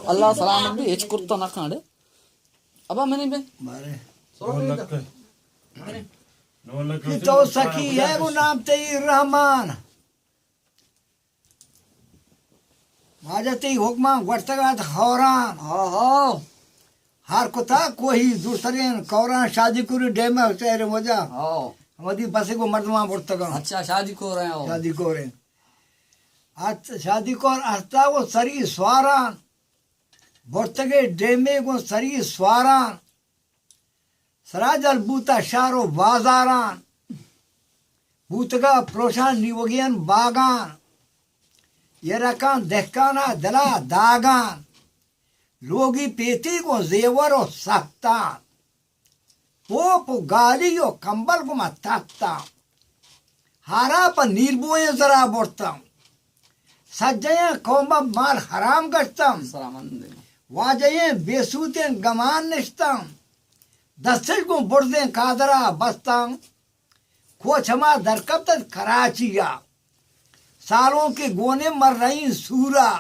اللہ سلامت بی، ہچ کرتا نہ کھانڈے۔ ابا منی بے۔ کہ تو سخی ہے، وہ نام تئی رحمان۔ واجہ تئی حکمان گوشتگ ات خوران۔ ہاں، ہاں۔ ہر کتا کوہی دورترین کوران شادی کوری ڈیم شہر وجہ۔ ہاں۔ ہمدی بسے کو مردمان برتگاں۔ اچھا، شادی کور ہیں، ہاں۔ شادی کور ہیں۔ ات-، شادی کور استا وہ سری سواران۔ برتگے ڈیمے گوں سری سواران۔ سراجل بوتا شہر و بازاران۔ بوتگا پروشان نیوگین باگان۔ یہ رکان دہکانا دلا داگان۔ لوگی پیتی گوں زیور و سہتان۔ پوپ و گالی و کمبل گوں ما تہتان۔ ہارا پہ نیربوئیں زرا برتاں۔ سجہیں قوم مال حرام گشتاں۔ واجہیں بے سوتیں گمان نشتاں۔ دستش گوں برزیں قادرا بستاں۔ کوچ ہما درکپت ات کراچیا۔ سالونکے گونے مرئیں سورا۔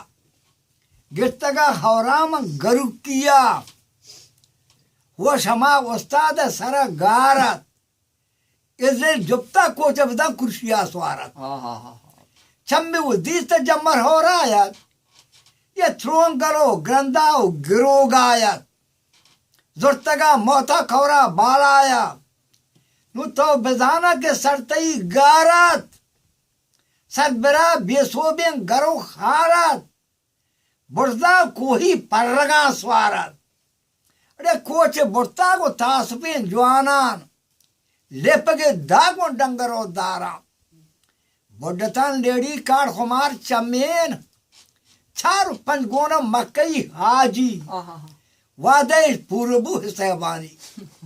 گرتگا ہورام گروکیا۔ ہوش ہما استاد سر گار ات۔ ازل جپتا کوچ بداں کرسیا سوار ات۔ ہاں، ہاں، ہاں، ہاں۔ چمے و دیست جمر ہورا ات۔ یہ ترونگل و گرندا و گروگا ات۔ زرتگا موتا کورا بالایا۔ نو تو بزانا کہ سر تئی گار ات۔ سر برا بے سوبیں گرو خار ات۔ برزا کوہی پرگاں سوار ات۔ اڑے کوچ برتاگ و تاسپیں جوانان۔ لیپگے داگ و ڈنگر و داراں۔ بڈتان لیڑی کاڑ خمار چمین۔ چار و پنج گون مکئی حاجی۔ آہا۔ وعدہ پور بو حسیبانی۔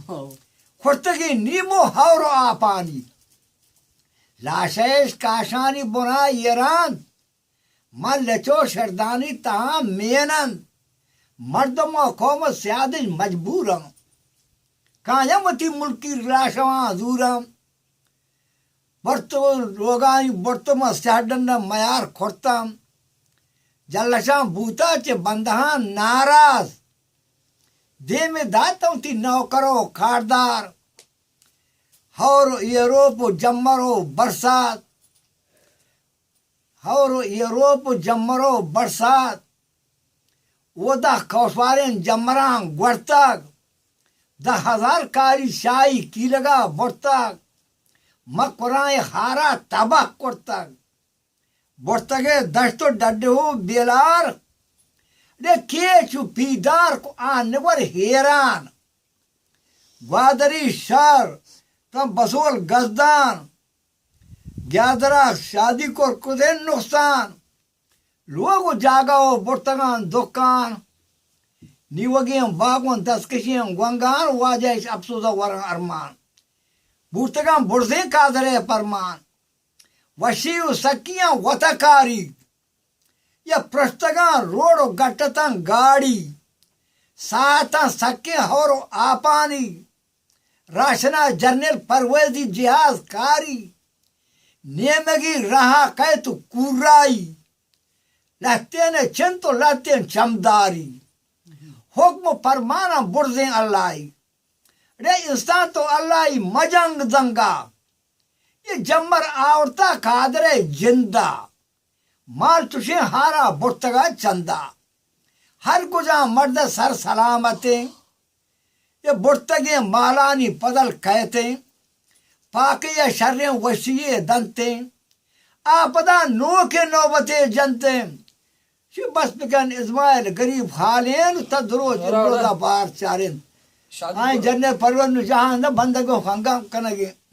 ہو۔ خورتگی نیمو ہور و آپانی۔ لاشش کاشانی بنا ایران۔ من لچو شردانی تہا مین انت۔ مردم و قوم و سیادش مجبور انت۔ کایاں وتی ملکی راشواں زوراں۔ برت و لوگانی برت ما سیاہ ڈنڈا میار کرتاں۔ جلشاں بوتا چہ بندہاں ناراض۔ دیم داتاں وتی نوکر و کاردار۔ ہور و ایروپ و جمر و برسات۔ ہور و ایروپ و جمر و برسات۔ اودا کوشواریں جمراں گورتگ۔ دہ ہزار کاری شاہی کیلگا برتگ۔ مکرائیں ہارا تباہ کرتگ۔ برتگے دشت و ڈڈہ و بیلار۔ دے کیچ و پیدار کو آ نگور ہیران۔ گوادری شہر تاں بسول گزدان۔ گیادرا شادی کر کدیں نقصان۔ لوگ و جاگہ و برتگاں دکان۔ نیوگیں باگوں دستکشیں گونگان۔ واجہ اش افسوزہ وراں ارمان۔ بورتگاں برزیں قادرے پرمان۔ وشی و سکیاں وتکاری۔ یا پرشتگاں روڈ و گٹتاں گاڑی۔ ساعتاں سکیں ہور و آپانی۔ راشنا جنرل پرویزی جہاز کاری۔ نیمگی رہا قیت و کورائی۔ لہتین چنت و لہتین چمداری۔ حکم و پرماناں برزیں اللہی۔ رے انسان تو اللہی مجنگ زنگا۔ یہ جمر آورتا قادر جندا۔ مال چشیں ہارا برتگا چندا۔ ہر کجا مرد سر سلامتیں۔ یہ برتگیں مالانی پدل کئیتیں۔ پاکے یا شریں وشی دنتیں۔ آ پدا نوکیں نوبتے جنتیں۔ چی بس بکن اسماعیل گریب حالیں، تا دروچ روزا بار چاریں۔ آئیں جنرل پرور نو جہان نہ بندگوں ہنگام کنگیں۔